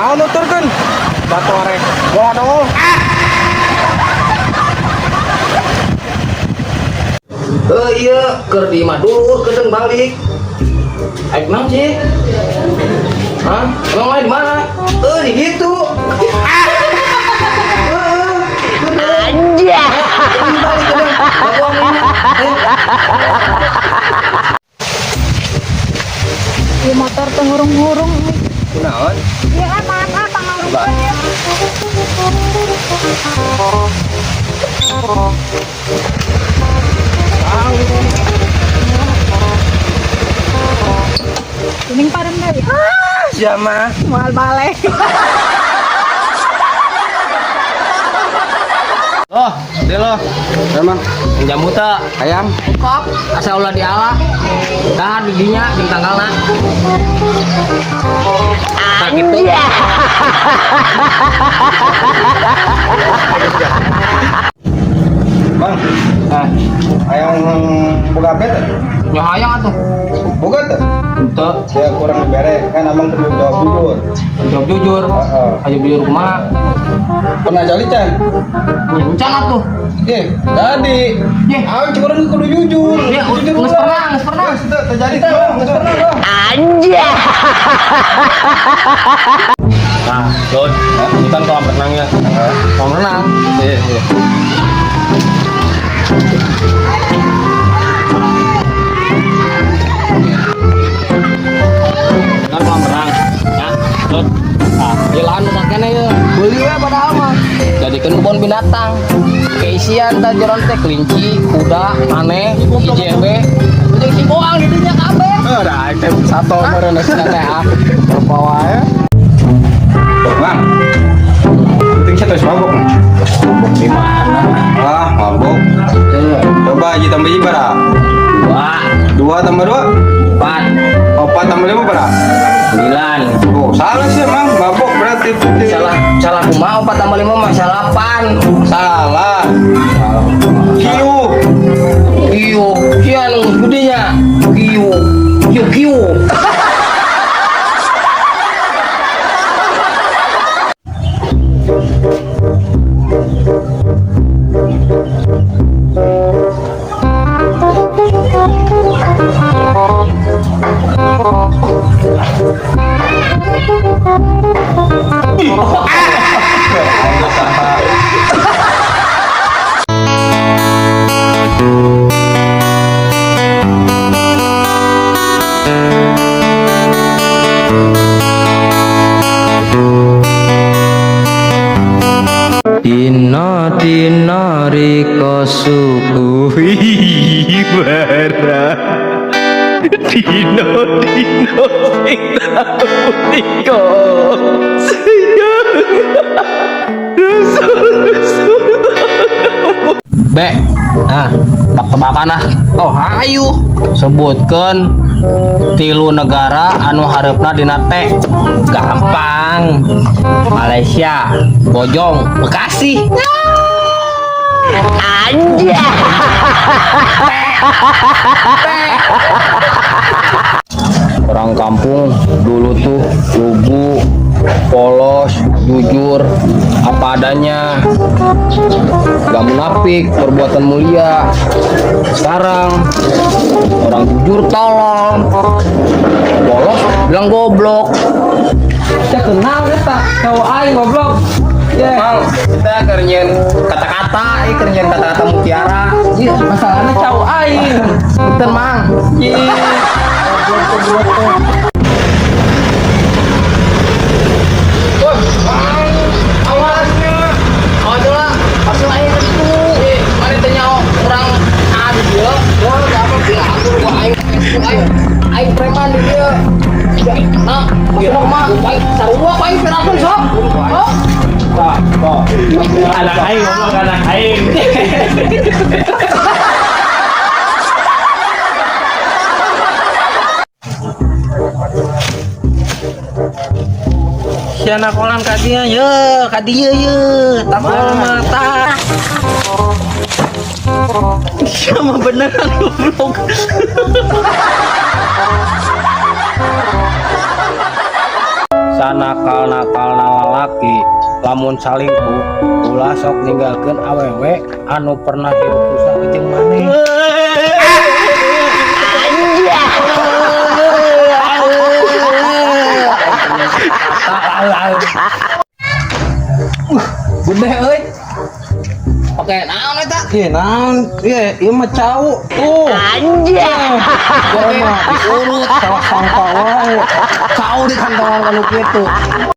Naon nuturkeun? Batore. Moal nongol. Eh iya, keur di imah dulur kedeung balik. Aik naon sih? Hah? Emang main di mana? Eh di ditu. Anjay. Balik kedeung. Bawa ini. Di motor tuh hurung-hurung. Kunaon? Ya ah, maaf ah, pangurungkeun ya. Kuning parem deui. Sia mah. Moal balik. Oh, dia lo. Emang Jamu teu. ayam. Kop, asal ulah diala. Dah didinya jeung tanggalna. Nah, gitu. Bang, Eh, ayam boga bet? nya hayang atuh. Boga teh? Henteu, Ya kurang bere, kan abang kudu jawab jujur. jawab jujur. Heeh. Ayo jujur kumaha? Pernah cali can? Encan atuh. Eh, tadi. Ye. Ah, curang kudu jujur. Ya, Jujur geus ulah. pernah, geus pernah. Geus teu terjadi teh, geus pernah, Bang. Nah, Lod, ini kan kolam renangnya. Kolam renang. Iya, iya. Kan kolam renang. Ya, Lod. Nah, di lahan nu makene ye. Beuli we padahal mah. Jadikeun kebun binatang. Keisian tah jeron teh kelinci, kuda, aneh, IJB. Jeung si boang di dinya kabeh. Eh, dah teh satu meureun Sia teh ah. Rupa wae. Bang. Penting saya terus mabok. Mabok di mana? Ah, mabok. Coba aja tambah hiji bara. Dua, Dua tambah dua, empat, empat tambah lima bara. sembilan. Oh, salah sih emang mabok berarti itu. Salah, salah kumaha opat tambah lima mah salapan. Salah. Kiu. Iyo, kieu anu gedenya. Kieu. Kieu kieu. Dina dina rika suku bara dino dino sing tau nika B. Nah, tebak-tebakan ah. Oh, hayu. Sebutkeun tilu negara anu hareupna dina T. Gampang. Malaysia, Bojong, Bekasi. Anjay. Orang kampung dulu tuh lugu, polos, jujur, apa adanya, gak munafik, perbuatan mulia. Sekarang orang jujur tolong, polos bilang goblok. Saya kenal eta, kau aing goblok. Ya, Mang, kita kerjain kata-kata, ini kerjain kata-kata mutiara. iya, masalahnya cau aing. Betul, Mang. Iya. Goblok goblok. Awasnya. Awas lah, awas lah aing itu. Eh, mana tanya orang A di dia. Wah, gak apa sih, aku gua aing aing aing preman di dia. Nah, maksudnya mah aing sarua aing perampun sok. Oh. Anak aing goblok anak aing. Sia nakolan ka dieu ye, ka dieu ye, tapol mata. Sia mah beneran goblok. San Sanakal-nakal lalaki, lamun salingkuh ulah sok ninggalkeun awewe anu pernah hirup susah jeung maneh. Gede euy. Oke, naon eta? Iya, naon? Iya, ieu mah cau. Tuh. Anjir. Gua mah diurut salah sangka wae. Cau di kantongan kanu kitu.